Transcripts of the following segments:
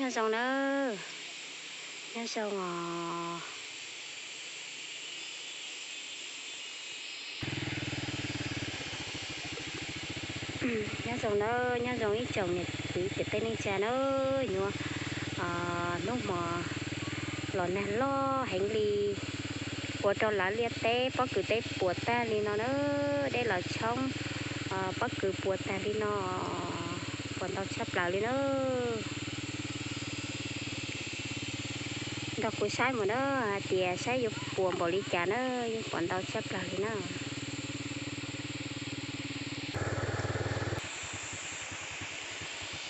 Nyob zoo nawb, nyob zoo os. Nyob zoo nawb, nyob zoo ib tsoom niam txiv kwv tij neej tsa nawb, nyuam hnub hmo los nag loj heev li, ua rau lawv liaj teb pob kws teb puas tag li no nawb, dej los tshoob pob kws puas tag li no, puas ntau tshaj plaws li nawb. Nrog kuv saib mus nawb hais tias saib yuav puas npaum li cas nawb, yeej puas ntau tshaj plaws li na.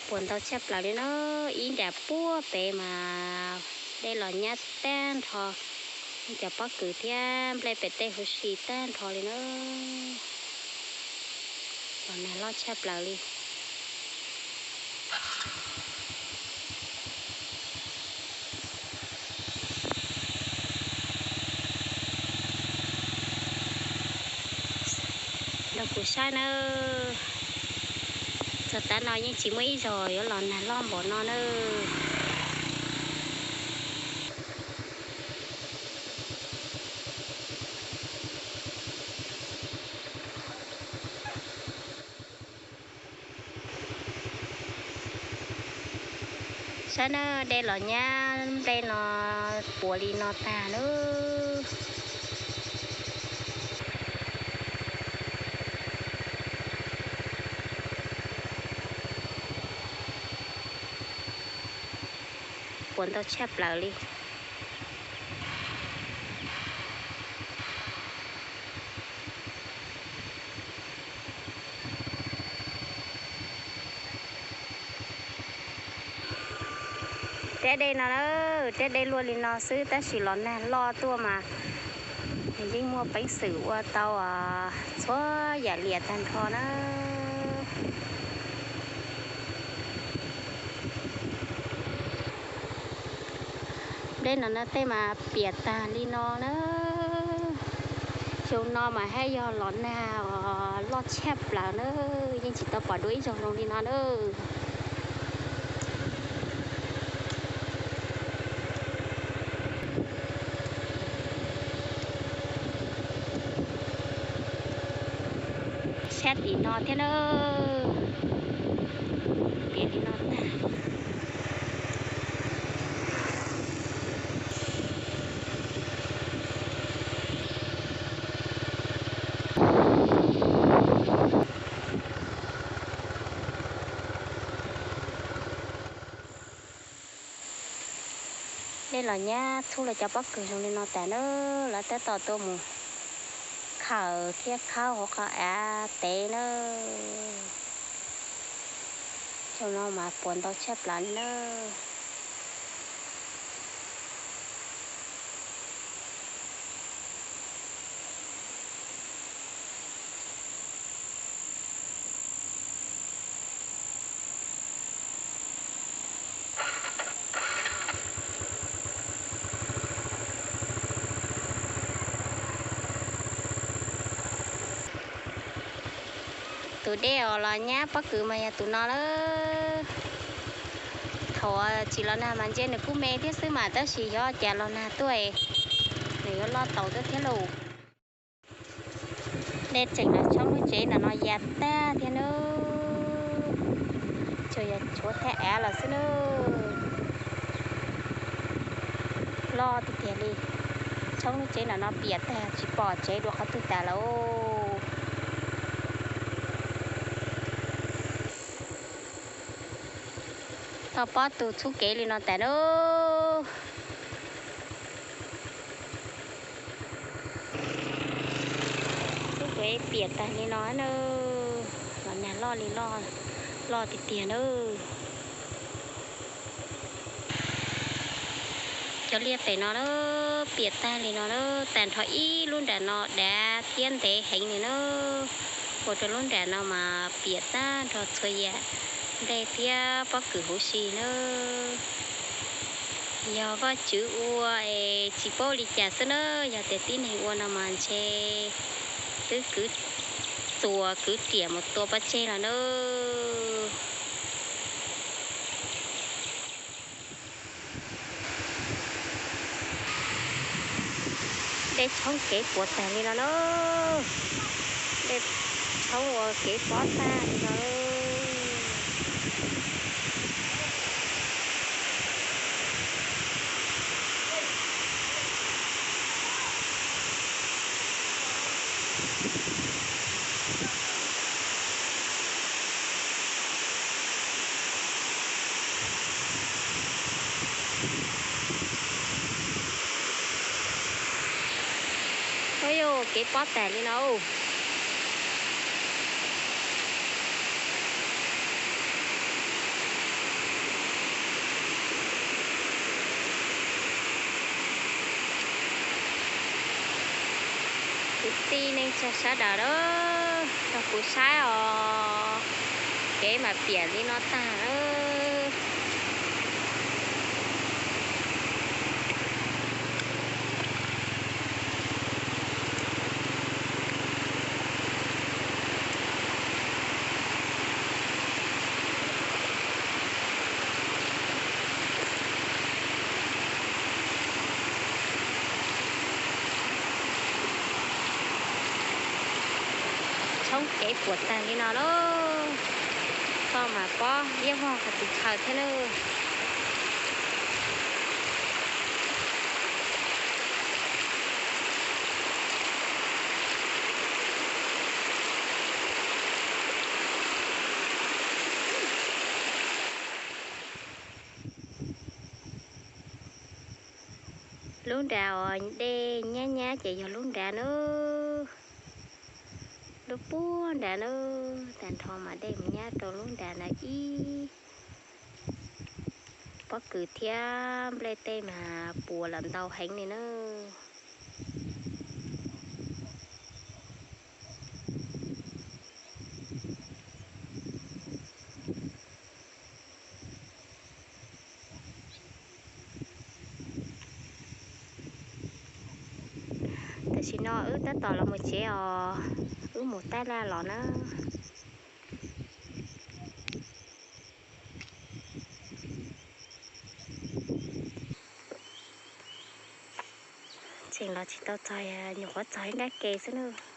Puas ntau tshaj plaws li na, ib nram puag pem mas dej los nyab tag nrho, cov pob kws thiab nplej pem tej huv si tag nrho li na. Los nag loj tshaj plaws li. Nrog kuv saib nawb, txog tav no yeej tsis muaj ib zaug yuav los nag loj npaum no nawb. Saib nawb, dej los nyab nplej no puas li no tag nawb. Puas ntau tshaj plaws li. Rab dej no na, rab dej luaj li no xwb tab sis los nag loj tuaj mas yeej muaj peev xwm ua tau txhua yam liam tag nrho na. Dej no na tej mas piam tag li no na. Xyoo no mas haj yog los nag loj tshaj plaws na, yeej tsis tau pom dua ib zaug zoo li no na. Sab tim no thiab na, piam li no tag. Dej los nyab txhub lawv cov pob kws zoo li no tas na, lawv tab tom tuaj mus khaws thiab khawb hauv qhov av tev na. Xyoo no mas puas ntau tshaj plaws li na. Tus dej uas los nyab pob kws mas yog tus no lawm. Thaum tsis los nag mas ntshe nws kuj me thiab xwb mas tab sis yog cas los nag tuaj nws yuav loj taus tuaj thiab lauj. Dej tseem los tshoob lub tsev ntawm no ya tag thiab nawb. Tsuas yog tshuav thaj av los xwb nawb. Loj tiag tiag li. Tshoob lub tsev ntawm no piam tag tsis pom tsev dua qhov twg tas lawm. Tau pob tw txhub kev li no tas nawb. Txhub kev piam tag li no na. Los nag loj li loj, loj tiag tiag nawb. Cov liaj pem no na, piam tag li no na, tag nrho ib lub nram no dav thiab ntev heev li na. Ua rau lub nram no mas piam tag nrho txhua yam, nplej thiab pob kws huv si na. Yog Vajtswv ua es tsis paub li cas xwb na, yog tias tib neeg ua no mas ntshe twb kwv txuas kwv riam mus tua pov tseg los na. Dej tshoob kev puas tag li no na. Dej tshoob ua kev pob tag li no. Ua yus kev pob tag li no. Kwv tij neej tsa sawv daws, nrog kuv saib os, kev mas piam li no tag. Tshoob kev puas tag li no lauj. Koj mas pob iab vog qhov tsis txhaws thiab nawb. Lub nrad uas dej nyab nyab ces yog lub nrad nawb. Lub puag nrad nawb, tag nrho mas dej mus nyab rau lub nrad ntawd ib. Pob kws thiab nplej tej mas puas lawm ntau heev li nawb. Tam sim no wb tab tom los mus tsev os, wb mus tab laj los na. Tseem los tsis tau txog, nyuam qhuav txog ib nrab ke xwb na.